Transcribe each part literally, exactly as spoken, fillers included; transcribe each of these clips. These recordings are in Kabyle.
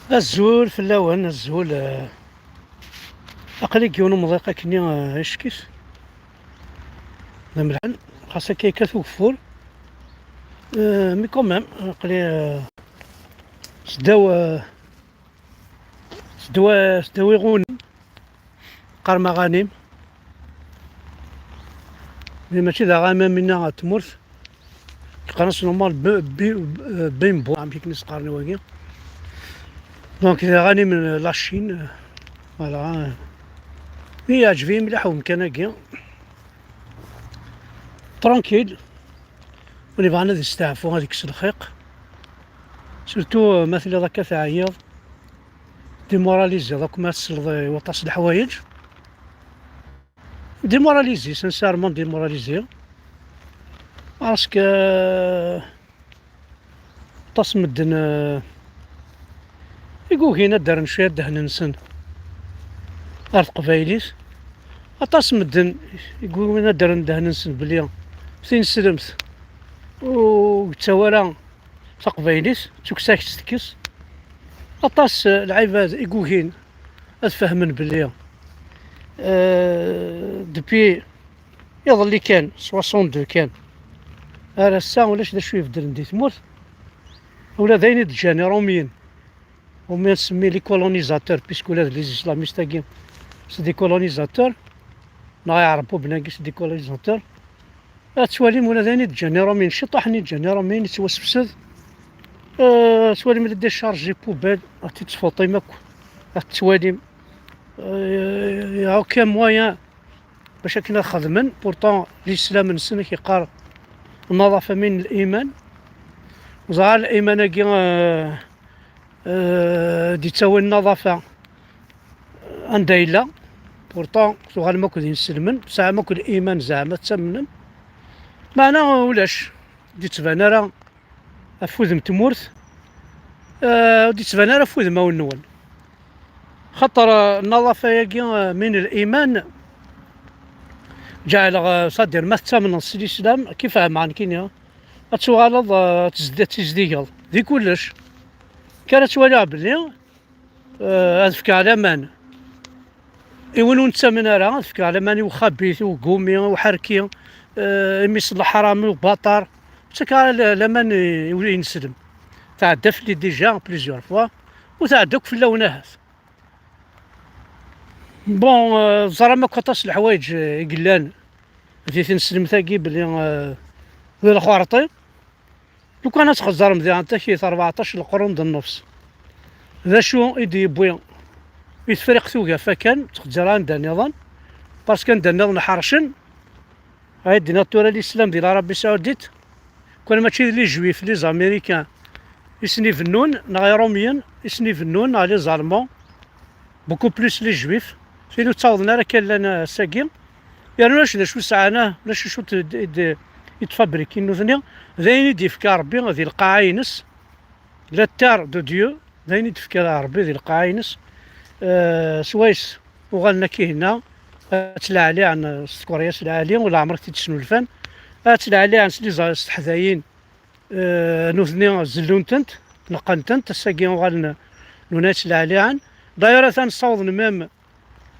Azul fell-awen, azul. Eh, aql-i deg yiwen umḍiq akkenni, eh, ickit. D amelḥan, xas akka yekkat ugeffur. Eh, mais quand même, aql-i, eh, seddaw, eh, seddaw, seddaw iɣunen. Qqarem aɣanim. Mais mačči d aɣanim am winna n tmurt. Qqaren-as normal bi-, bi-, bimbo, amek akken i s-qqaren i wagi. Donc, d aɣanim n la Chine. Voilà. Mais yeɛǧeb-iyi mliḥ umkan-agi. Tranquille. Win yebɣan ad yesteɛfu, ad yekkes lxiq. Surtout, euh, ma telliḍ akka teɛyiḍ, démoralisé, akk ma tesleḍ i waṭas n leḥwayeǧ. Démoralisé, sincèrement démoralisé. Parce que, euh, aṭas n medden, euh, i yugin ad d-rren cwiya ddehn-nsen ar teqbaylit. Aṭas n medden i yugin ad d-rren ddehn-nsen belli tineslemt ur yettawi ara taqbaylit, d tukksa i tekkes. Aṭas, eh, lɛibad i yugin ad fehmen belli, eh, depuis iḍelli kan, soixante-deux kan, ar ass-a ulac d acu ibeddlen di tmurt. Ula d ayen i d-ǧǧan Iṛumyen, umi nsemmi les colonisateurs, puisque ula d les islamistes-agi c'est des colonisateurs, neɣ Iɛerbuben-agi c'est des colonisateurs. Ad twalim ula d ayen i d-ǧǧan Iṛumyen, ciṭuḥ-nni ǧǧan Iṛumyen yettwasefsed. Euh, ad twalim les décharges, les poubelles, ad t-id-tfuṭim akk, ad t-twalim. Euh, il y a aucun moyen bac akken ad xedmen. Pourtant, l'islam-nsen i k-yeqqar nnaḍafa min liman. Ẓer liman-agi, euh, euh, d-yettawi nnaḍafa anda yella. Pourtant, tuɣalem akk d inselmen, tesɛam akk liman, zeɛma tettamnem. Meɛna ulac, ur d-yettban ara ɣef wudem n tmurt, eh, ur d-yettban ara ɣef wudmawen-nwen. Xaṭer, eh, nnaḍafa-agi, eh, min liman, ǧeɛleɣ, eh, sadir, ma tettamneḍ s lislam, kif ɛemɛen kini, ad tuɣaleḍ, eh, ad tezd-, ad tizdigeḍ di kullec. Kra ad twaliɣ belli, eh, ad fkeɣ laman i win ur nettamen ara, ad fkeɣ laman i uxabit, i ugumi, i uḥerki, eh, imi s leḥrami, ubaṭar. Ur ttakeɣ ara la-, laman i, i ineslem. Tɛedda fell-i déjà plusieurs fois, u tɛedda akk fell-awen ahat. Bon, eh, teẓram akk aṭas n leḥwayeǧ, eh, i yellan di tneslemt-agi belli, eh, d lxerṭi. Lukan ad txezzrem diɣen takit rbeɛṭac leqrun d nnefs, d acu i d-yewwi i Tefriqt Ugafa kan, ur ttxezzir anda nniḍen, parce que anda nniḍen ḥercen. Ay d-nniɣ tura lislam di l'Arabie Saoudite, kan mačči d les juifs, les américains i sen-ibennun, neɣ iṛumyen i sen-ibennun, neɣ les allemands, beaucoup plus les juifs, tin ur ttawḍen ara kan llan ass-agi. Yernu ulac d acu sɛan, ah, ulac acu t-, d, d, i d-fabrikin nutni, d ayen i d-yefka Ṛebbi di lqaɛa-ines, la terre de Dieu, d ayen i d-yefka Ṛebbi di lqaɛa-ines. Eh, swayes uɣalen akka ihenna, ad ttleɛliɛen s tkeryas lɛali, u leɛmer i t-id-snulfan, ad ttleɛliɛen s liẓ-, s teḥdayin, eh, nutni zellun-tent, neqqen-tent, ass-agi uɣalen nuna ttleɛliɛen. D'ailleurs, atan ssawḍen même,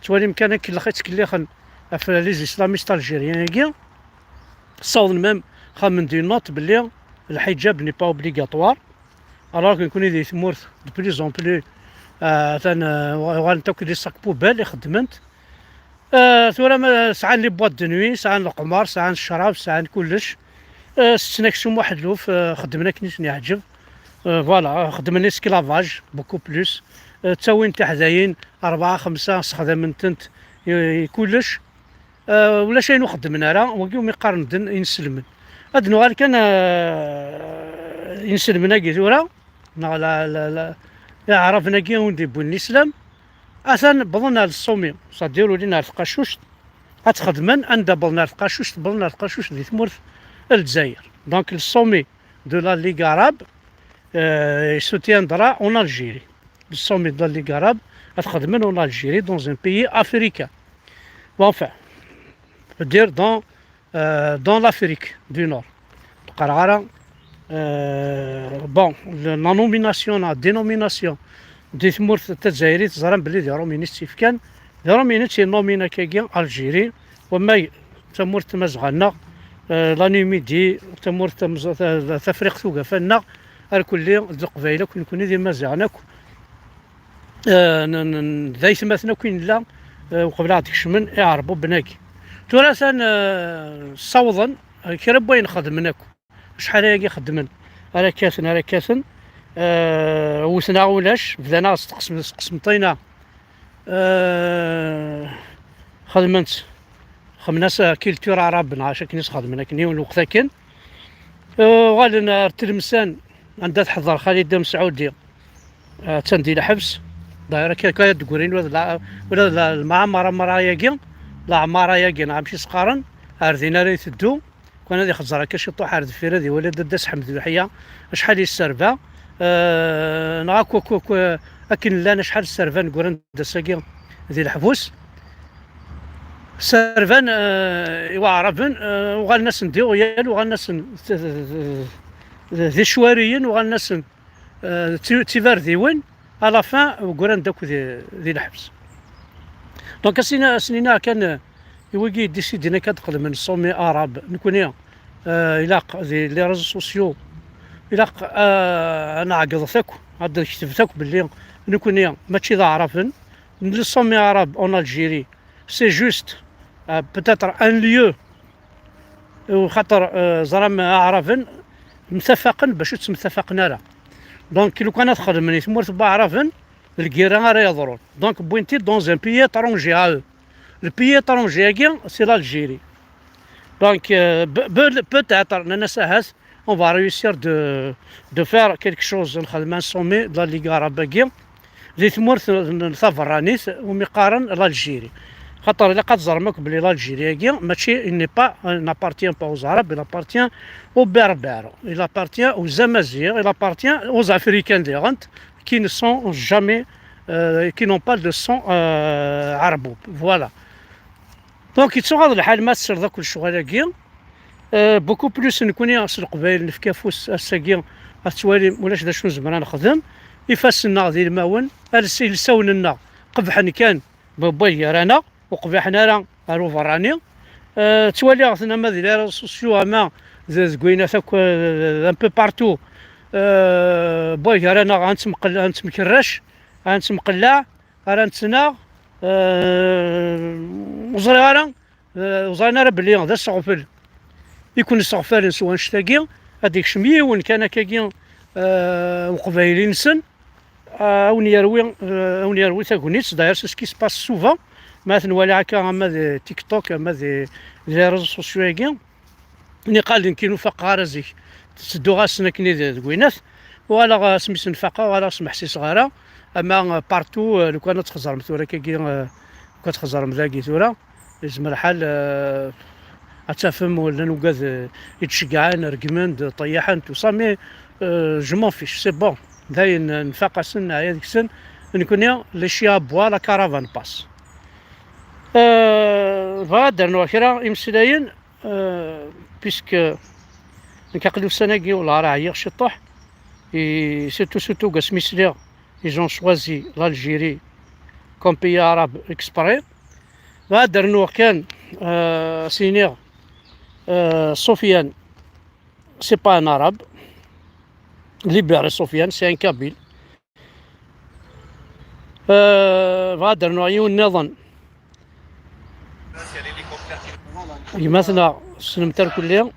ttwalim kan akken lxi ttkellixen ɣef les islamistes algériens-agi, ssawḍen même xemmen di note belli lḥiǧab n'est pas obligatoire, alors que nekkni di tmurt de plus en plus, euh, atan, euh, uɣalent akk des sacs poubelles i xeddment. Euh, tura ma sɛan les boîtes de nuit, sɛan leqmar, sɛan ccrab, sɛan kullec. Euh, setten aksum uḥelluf, euh, xeddmen akken i sen-yeɛǧeb. Euh, voilà, xeddmen esclavage, beaucoup plus. Euh, ttawin tiḥdayin, rebɛa, xemsa, sexdamen-tent i, i kullec. Euh, ulac ayen ur xeddmen ara, wagi umi qqaren medden inselmen. Ad nuɣal kan, euh, inselmen-agi tura, neɣ la, la, la, iɛraben-agi i wen-d-iwwin lislam, atan wwḍen ar le sommet, c'est-à-dire ulin ar tqacuct, ad xedmen, anda wwḍen ar tqacuct, wwḍen ar tqacuct di tmurt n Lezzayer. Donc le sommet de la Ligue arabe, euh, il se tiendra en Algérie. Le sommet de la Ligue arabe, ad xedmen en Algérie, dans un pays africain. Bon, enfin, je veux dire dans, euh, dans l'Afrique du Nord. Ur qqareɣ ara, euh, bon, le, la nomination, la dénomination di tmurt tazzayrit, ẓran belli d Iṛumyen i tt-ifkan. D Iṛumyen i tt-innumin akkagi Algérie, wamma d tamurt tamazɣa-nneɣ, eh, la Numidie, tamurt tamz-, ta-, ta-, Tafriqt Ugafa-nneɣ, arkelli d Leqbayel akk, nekkni d Imaziɣen akk, eh, n, n, n, d aytmaten akk i nella, eh, uqbel ad d-kecmen Iɛerbuben-agi. Tura atan, eh, ssawḍen, eh, kra n wayen xedmen akk. Acḥal ayagi xeddmen, ara kkaten, ara kkaten, eh, wten-aɣ ulac, bdan-aɣ s tqesm-, s tqesmeṭ-ina, eh, xedmen-tt, xedmen-as culture arabe, neɣ acu akken i s-xedmen akken yiwen lweqt akken. Eh, uɣalen ar Tlemsan, anda tḥeḍer Xalida Mesɛudi, eh, attan di lḥebs. D'ailleurs, akka, akka ad d-grin ula d la-, ula d la-, lemɛamara, mara-agi, leɛmara-agi, neɣ amek i s-qqaren, ar din ara iteddu. Kan ad ixeẓẓer akka ciṭuḥ ar deffir, ad iwali Dda Seḥmed Luḥya acḥal yesserba, eh, neɣ akk, akk, akk, akken llan acḥal sserban deg urendas-agi di leḥbus. Sserban, eh, i Waɛraben, eh, uɣalen-asen d iɣyal, uɣalen-asen d, d, d, d icwariyen, uɣalen-asen eh, d ti-, d tibardiwin, à la fin, ggran-d akk di, di lḥebs. Donc, asin-, asen-iniɣ kan, eh, i wigi yeddisidin akka ad qedmen sommet arabe, nekni, eh, ilaq di les réseaux sociaux, ilaq, eh, ad nɛeggḍet akk, ad d-ketbet akk belli nekni mačči d Aɛraben, le sommet arabe en Algérie, c'est juste, euh, peut-être un lieu, u xaṭer, euh, ẓram Aɛraben mtafaqen bac ur ttemtafaqen ara. Donc, lukan ad xedmen i tmurt n Waɛraben, d lgirra ara yeḍrun. Donc, wwin-t-id dans un pays étranger à eux. Le pays étranger-agi, c'est l'Algérie. Donc, euh, be-, be-, peut-être, nnan-as ahat, on va réussir de, de faire quelque chose, nxedm un sommet de la Ligue arabe-agi, di tmurt n, n taberranit, umi qqaren l'Algérie. Xaṭer ilaq ad ẓrem akk belli l'Algérie-agi, mačči, il n'est pas, il n'appartient pas aux Arabes, il appartient aux Berbères, il appartient aux Amaziɣ, il appartient aux Africains diɣen, qui ne sont jamais, euh, qui n'ont pas de sang, euh, arabo. Voilà. Donc, yettuɣaḍ lḥal ma tesreḍ akk lecɣal-agi. Euh, beaucoup plus nekni s Leqbayel nefka afus ass-agi, ad twalim ulac d acu nezmer ad nexdem. Ifassen-nneɣ d ilmawen, als-, ilsawen-nneɣ qebḥen kan, b-, wway gar-aneɣ, ur qbiḥen ara ar uberrani. Euh, ttwaliɣ-ten ama di les réseaux sociaux, ama d-, deg wayen akk, euh, un peu partout. Euh, wway gar-aneɣ, ad nettemqell-, ad nettemkerrac, ad nettemqellaɛ, ara nettnaɣ, euh, ur ẓriɣ ara, eh, ur ẓrin ara belli d aseɣfel i ken-sseɣfalen s wanect-agi, ad d-ikcem yiwen kan akkagi, eh, uqbayli-nsen, eh, a wen-yerwi, eh, a wen-yerwi tagnit. D'ailleurs, c'est ce qui se passe souvent. Ma tenwali akka, ama di TikTok, ama di, di les réseaux sociaux-agi, niqal nekki ur faqeɣ ara zik. Ttedduɣ-asen akken i d, deg winat. Uɣaleɣ, eh, asmi sen-faqeɣ, uɣaleɣ smeḥsiseɣ ara. Ama, eh, partout, eh, lukan ad txeẓrem tura akkagi, eh, lukan ad txeẓrem dagi tura. Yezmer lḥal, euh, ad tafem llan ugad, euh, i d-ceggɛen, regmen-d, ṭeyyaḥen, tout ça, mais, euh, je m'en fiche, c'est bon. Dayen, euh, nfaq-asen, neɛya deg-sen. Nekni, les chiens aboient, la caravane passe. Euh, bɣiɣ ad d-rnuɣ kra imeslayen, euh, puisque nekk aql-i ussan-agi, wellah, ara ɛyiɣ ciṭuḥ. Et surtout, surtout, deg asmi sliɣ, ils ont choisi l'Algérie comme pays arabe exprès. Bɣiɣ ad d-rnuɣ kan, euh, s-iniɣ, euh, Sofiane, c'est pas un arabe. Libéré Sofiane, c'est un kabyle. Euh, bɣiɣ ad d-rnuɣ yiwen nniḍen. Gma-tneɣ, tessnem-t irkelli.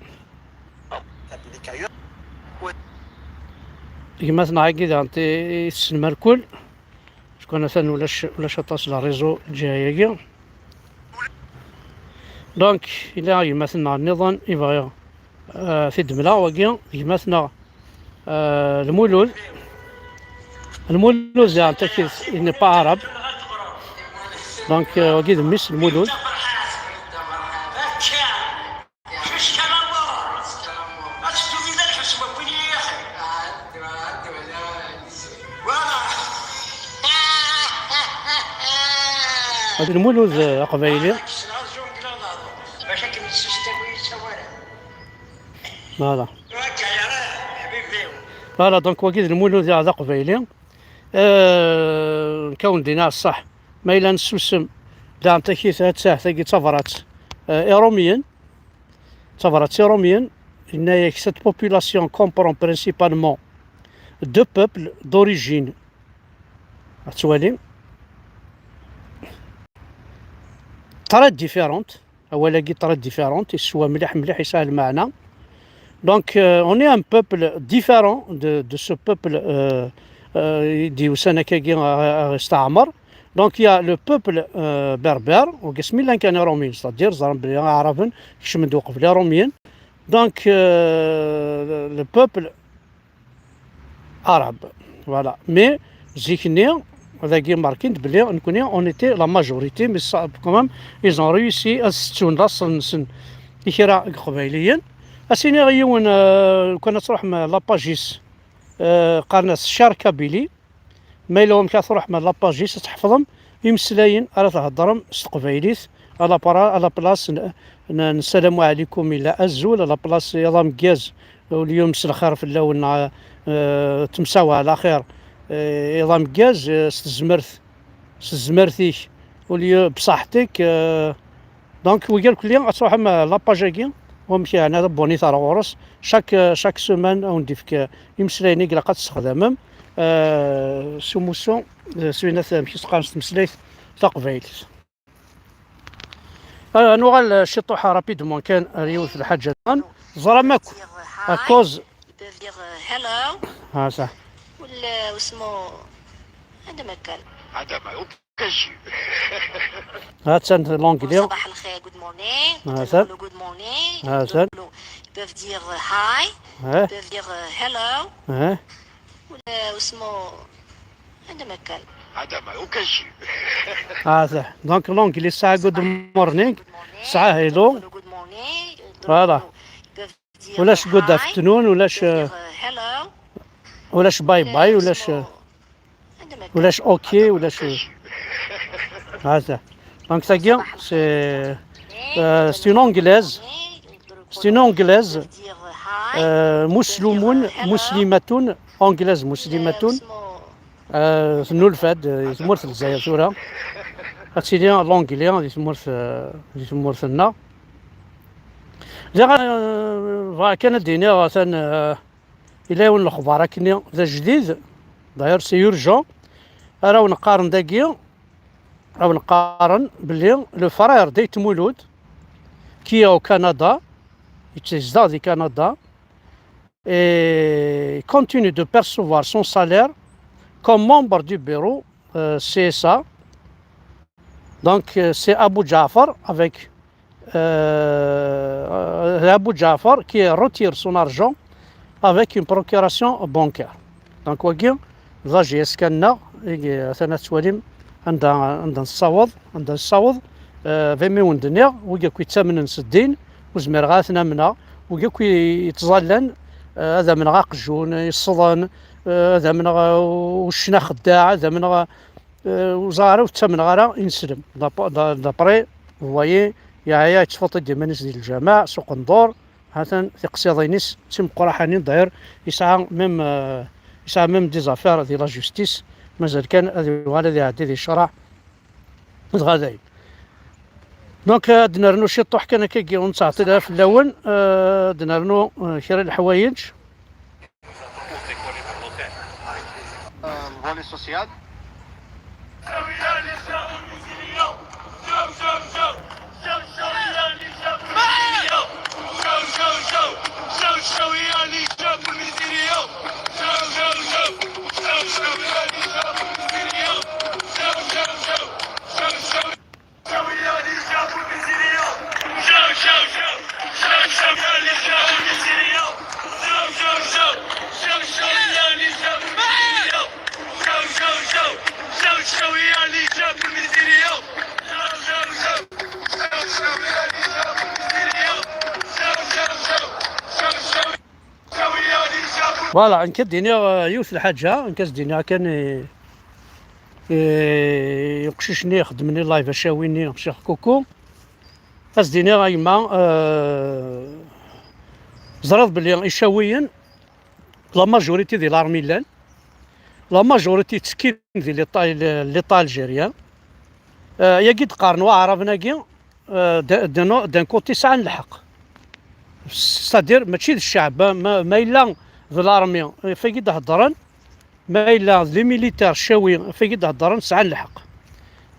Gma-tneɣ-agi daɣen i, i tessnem irkel. Acku atan ulac, ulac aṭas la réseau lǧiha-agi. Donc, yella gma-tneɣ nniḍen i bɣiɣ, euh, t-id-mleɣ, wagi, gma-tneɣ, euh, Lmulud. Lmulud, yeɛni takit, il n'est pas arabe. Donc, euh, wagi d mmi-s, Lmulud. Ad Lmulud, euh, aqbayli. Voilà. Voilà, donc wagi d Lmulud, euh, d aqbayli. Euh, nekk ad wen-d-iniɣ ṣṣeḥ, ma yella nessusem, daɣen takit ad taɣ tagi d tabrat, euh, i Iṛumyen, d tabrat i Iṛumyen, yenna-yak: cette population comprend principalement deux peuples d'origine, ad twalim, très différentes. Awal-agi très différentes, yeswa mliḥ mliḥ, yesɛa lmeɛna. Donc, euh, on est un peuple différent de, de ce peuple, euh, euh, i d-yusan akkagi, euh, euh, yesteɛmer. Donc, il y a le peuple, euh, berbère, u asmi llan kan Iṛumyen, c'est-à-dire, ẓran belli Aɛraben kecmen-d uqbel Iṛumyen. Donc, euh, le, le peuple arabe. Voilà. Mais zik-nni, dagi markin-d belli nekni, on était la majorité, mais ça, quand même, ils ont réussi ad settun laṣel-nsen i kra n Iqbayliyen. Ad s-iniɣ yiwen, euh, kan ad truḥem la page-is, euh, qqaren-as Cher Kabylie. Ma yella wamek ara truḥem ar la page-is, ad tḥefḍem imeslayen ara theddrem s teqbaylit, à la para-, à la place n, n, n ssalamu ɛlikum, yella azul, à la place iḍ ameggaz, au lieu mselxir fell-awen, neɣ, euh, temsawa ɛla xir, euh, iḍ ameggaz, euh, s tezmert, s tezmert-ik, au lieu bṣaḥt-ik, euh, Donc, wigi irkelli ad truḥem, euh, la page-agi, wamek yeɛni ad abonit ar ɣur-s. Chaque, euh, chaque semaine, ad wen-d-ifk, euh, imeslayen i ilaq ad tessexdamem, euh, s umussu, euh, s winat, amek i s-qqaren s tmeslayt taqbaylit. Euh, ad nuɣal, euh, ciṭuḥ rapidement kan ar yiwet lḥaǧa daɣen. Teẓram akk, à cause. Ils peuvent dire, euh, hello. Ah, ça. ولا واسمو هذا ما كان. هذا ما كاش. هاتسان l'anglais. صباح الخير، good morning. هاتسان. Good morning. هاتسان. Ils peuvent dire hi. Ils peuvent dire hello. ولا واسمو هذا ما كان. هذا ما كاش. هاتسان. Donc l'anglais ساعة good morning. ساعة hello. Voilà. ولاش good afternoon، ولاش، ولاش bye bye، ولاش، ولاش OK، ولاش. هذا. Donc ça y est, c'est, euh, c'est une anglaise. C'est une anglaise. Euh, مسلمون، مسلمة، anglaise مسلمة. Euh, tennulfa-d, euh, di tmurt n Lezzayer tura. Ad tili l'anglais di tmurt, euh, di tmurt-nneɣ. Diɣ, euh, bɣiɣ kan ad d-iniɣ, atan, euh, yella yiwen n lexbar akkenni d ajdid, d'ailleurs c'est urgent, ara wen-qqaren dagi, ara wen-qqaren belli le frère d'Ayt Mulud, qui est au Canada, yezdeɣ di Canada, et continue de percevoir son salaire comme membre du bureau, euh, C S A. Donc, euh, c'est Abou Jaafar avec, euh, Abou Jaafar qui retire son argent avec une procuration bancaire. Donc, wagi, d la J S K-nneɣ, i, atan ad twalim anda, anda nessaweḍ, anda nessaweḍ, euh, d imi wen-d-nniɣ, wigi akk yettamnen s ddin, ur zmireɣ ad ten-amneɣ, wigi akk yettẓallan, euh, ad amneɣ aqjun yessḍen, euh, ad amneɣ, euh, uccen axeddaɛ, ad amneɣ, euh, ur ẓriɣ ara, ur ttamneɣ ara ineslem. D'ap-, d'a-, d'après, vous voyez, yeɛya, yettfuṭ-id iman-is di lǧameɛ, s uqendur, ha-t-an tiqsiḍin-is d timeqqraḥanin, d'ailleurs, yesɛa même, euh, yesɛa même des affaires di la justice, mazal kan ad yuɣal ad iɛeddi di ccreɛ, dɣa dayen. Donc, euh, ad d-nernu ciṭuḥ kan akkagi, ur nettɛeṭṭil ara fell-awen, euh, ad d-nernu, euh, kra n leḥwayeǧ. Volet social. Voilà, nekk ad d-iniɣ, euh, yiwet n lḥaǧa, nekk ad d-iniɣ kan i, i uqcic-nni ixeddmen i live acawi-nni, Ccix Kuku. Ad s-d-iniɣ a yemma, euh, teẓriḍ belli icawiyen, la majorité di l'armée i llan, la majorité ttekkin di l'État, l'État algérien. Euh, yagi d-qqaren waɛraben-agi, euh, d-, d-, d'un côté sɛan lḥeqq. C'est-à-dire, mačči d ccɛeb, ma, ma yella d l'armée, ɣef wagi d-heddren, ma yella d les militaires ccawi, ɣef wagi d-heddren, sɛan lḥeqq.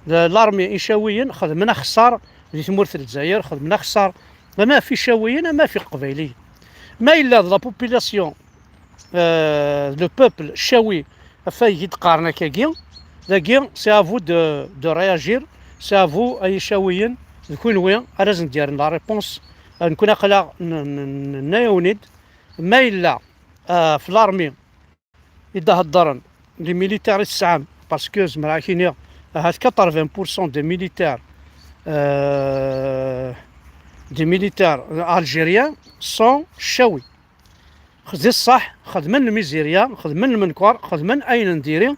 D l'armée icawiyen xedmen axessar di tmurt n Lezzayer, xedmen axessar ama ɣef icawiyen, ama ɣef iqbayliyen. Ma yella d la population, euh, le peuple ccawi, ɣef wagi d-qqaren akkagi, dagi, c'est à vous de, de réagir, c'est à vous, ay icawiyen, d kunwi ara sen-d-yerren la réponse. Euh, nekkni aql-aɣ n-, n-, n-, nenna-yawen-id, ma yella, euh, ɣef l'armée i d-heddren, les militaires i tesɛam, parce que zemreɣ ad k-iniɣ, ahat quatre-vingts pour cent des militaires, euh, des militaires algériens sont ccawi. D ṣṣeḥ, xedmen lmizirya, xedmen lmenker, xedmen ayen n diri,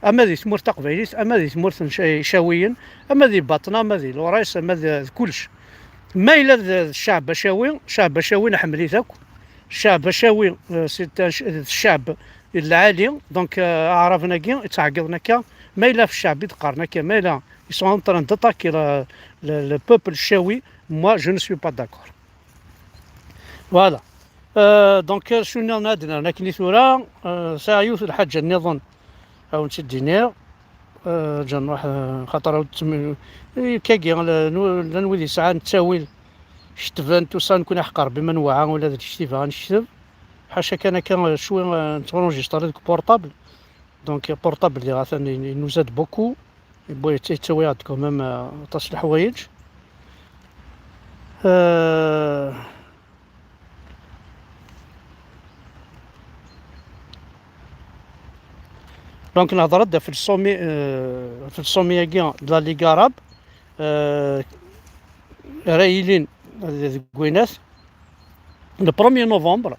ama di tmurt taqbaylit, ama di tmurt n ca-, icawiyen, ama di Baṭna, ama di Lurayes, ama d, d kullec. Ma yella d, d ccɛeb acawi, ccɛeb acawi nḥemmel-it akk. Ccɛeb acawi, euh, c'est un ch-, d ccɛeb lɛali, donc, euh, aɛraben-agi yettɛeggiḍen akka, ma yella ɣef ccɛeb i d-qqaren akka, ma yella ils sont en train d'attaquer le, le, le peuple ccawi, moi je ne suis pas d'accord. Voilà. Euh, donc, euh, acu nniḍen ad d-nerr akken i tura, euh, sɛiɣ yiwet n lḥaǧa nniḍen, ad wen-tt-id-iniɣ. Euh, ǧa nruḥ, euh, xaṭer ad tm-, eh, kagi, la-, nu-, llan wid yesɛan ttawil, ketben, tusa, nekkni ḥeqq Rebbi ma nweɛa ula d lketib ad nekteb. Ḥaca kan akka, euh, cwi, euh, nettunrujistri deg portable. Donc, portable diɣ atan, il, il nous aide beaucoup. Bon, yettawi-aɣ-d quand même, euh, aṭas n leḥwayeǧ. Euh, donc, nehḍer-d ɣef le sommet, euh, ɣef le sommet-agi de la Ligue arabe, euh, ara yilin deg winat, le premier novembre.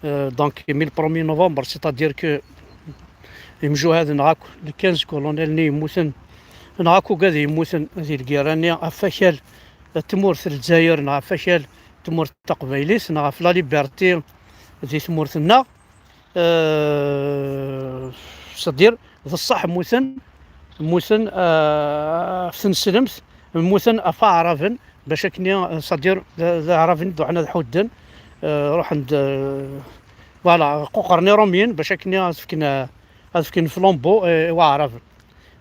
Euh, donc, mi le premier novembre, c'est-à-dire que imjuhad neɣ akk, le quinze colonel-nni yemmuten, neɣ akk ugad yemmuten di lgirra-nni ɣef wakal n tmurt n Lezzayer, neɣ ɣef wakal n tmurt taqbaylit, neɣ ɣef la liberté di tmurt-nneɣ. Euh, c'est-à-dire, d ṣṣeḥ, mmuten, mmuten, euh, ɣef tneslemt, mmuten ɣef aɛraben, bac akken, c'est-à-dire, d, d aɛraben i d-ruḥen ad ḥudden, euh, ruḥen-d, euh, voilà, quqren irumyen, bac akken ad fken, ad fken flambeau, euh, i waɛraben.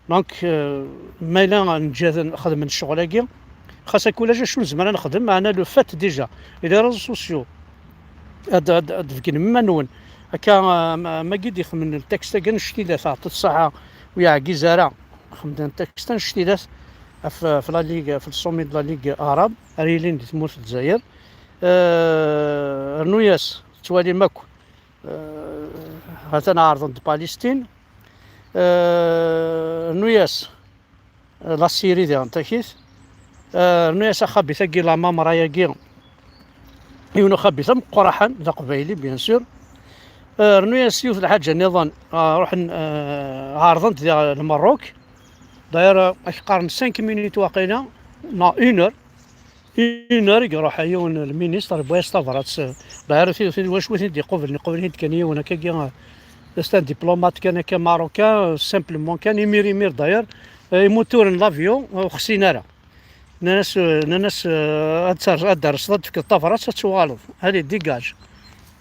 Donc, euh, ma yella neǧǧa-ten xedmen ccɣel-agi, xas akka ulac acu nezmer ad nexdem, meɛna le fait déjà, et les réseaux sociaux, ad, ad, ad d-tbeggnem iman-nwen. Akka, euh, ma, magi d-ixedmen texte-agi annect-ilat, ɛṭi-t ṣṣaḥa, ur yeɛgiz ara, xedmen texte annect-ilat ɣef, ɣef la Ligue, ɣef le sommet de la Ligue arabe, ara yilin di tmurt n Lezzayer. Euh, rnu-yas, tettwalim akk, euh, ha-t-an ɛerḍen-d Palestine. Euh, rnu-yas, euh, la Syrie diɣen takit. Euh, rnu-yas axabit-agi, la Mamra-yagi, yiwen uxabit ameqqraḥen, d aqbayli, bien sûr. Euh, rnu-yas yiwet lḥaǧa nniḍen, euh, ruḥen, euh, ɛerḍen-t diɣ Lmerruk. D'ailleurs, euh, ak-qqaren cinq minutes waqila, neɣ une heure. Une heure i iruḥ yiwen lministre, yewwi-as tabrat. D'ailleurs, ti, ti, wacu i ten-id-iqublen? Iqubel-it-id kan yiwen akkagi, euh, c'est un diplomate kan akka marocain, euh, simplement kan, imir, imir, d'ailleurs, euh, imuturen n l'avion, euh, ur xsin ara. Nnan-as, euh, nnan-as, euh, ad ter-, ad d-terseḍ, ad d-tefkeḍ tabrat, ad tuɣaleḍ. Allez, dégage.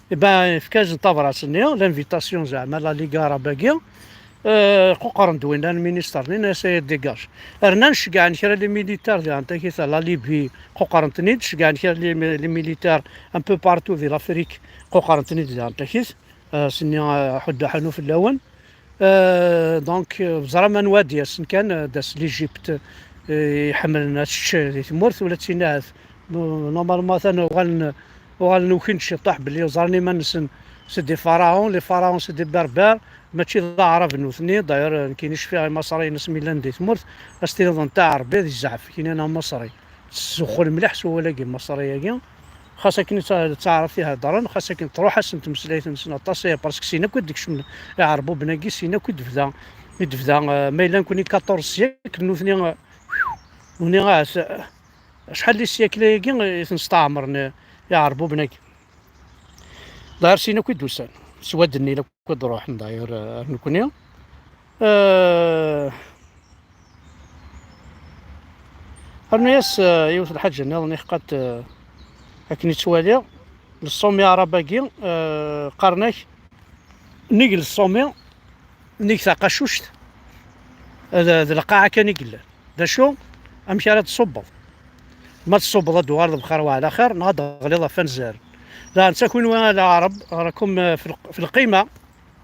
Eh ben, yefka-asen tabrat-nni, l'invitation zeɛma la Ligue arabe-agi, euh, quqren-d winna lminister-nni, nnan-as, ay, dégage. Rnan ceggɛen kra les militaires diɣen takit, la Libye, quqren-ten-id, ceggɛen kra les, les militaires un peu partout di l'Afrique, quqren-ten-id diɣen takit. Euh, s-nni, euh, ḥuddu ḥanu fell-awen. Euh, donc, euh, ẓram anwa ad yasen kan, euh, d as l'Égypte, euh, iḥemmlen ad tečč di tmurt, ula d tin ahat, normalement, atan uɣalen, uɣalen ukin-d ciṭuḥ belli ẓran iman-nsen c'est des pharaons, les pharaons c'est des berbères, mačči d aɛrab nutni. D'ailleurs, euh, nekkini cfiɣ imaṣriyen asmi llan di tmurt, ad s-tiniḍ netta aɛerbi, d zzɛef, kini neɣ maṣri. Tessuxxel mliḥ s wawal-agi, Maṣri-agi. Xas akken d ta-, d taɛrabt i heddren, xas akken truḥ-asen tmeslayt-nsen aṭas, eh, parce que sin akk i d-kecmen iɛerbuben-agi, sin akk i d-tebda, i d-tebda, eh, ma yella nekkni quatorze siècle, nutni, eh, nutni ahat, eh, acḥal n siècle-agi i ten-steɛmren, eh, iɛerbuben-agi. D'ailleurs, sin akk i d-usan, s wadden-nni akk i d-ruḥen, d'ailleurs, eh, ar nekkni. Euh, rnu-yas, euh, yiwet lḥaǧa nniḍen i xqat, euh, akken i ttwaliɣ, le sommet arabe-agi, euh, qqaren-ak, nnig le sommet, nnig taqacuct, d, d lqaɛa kan i yellan. D acu? Amek ara d-tṣubbeḍ? Ma tṣubbeḍ ad d-tuɣaleḍ bxir wa ɛla xir, neɣ ad d-teɣliḍ ɣef anzaren. Daɣen ttakin wa leɛrab, راكم في الق-، في القمة،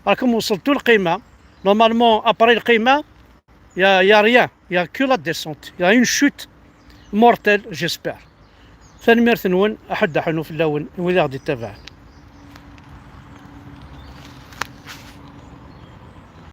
راكم وصلتوا القمة. Normalement, après القمة, il y a, il y a rien, il y a que la descente, il y a une chute mortelle, j'espère. Tanemmirt-nwen, aḥuddu aḥunnu fell-awen, wid i ɣ-d-ittabaɛen.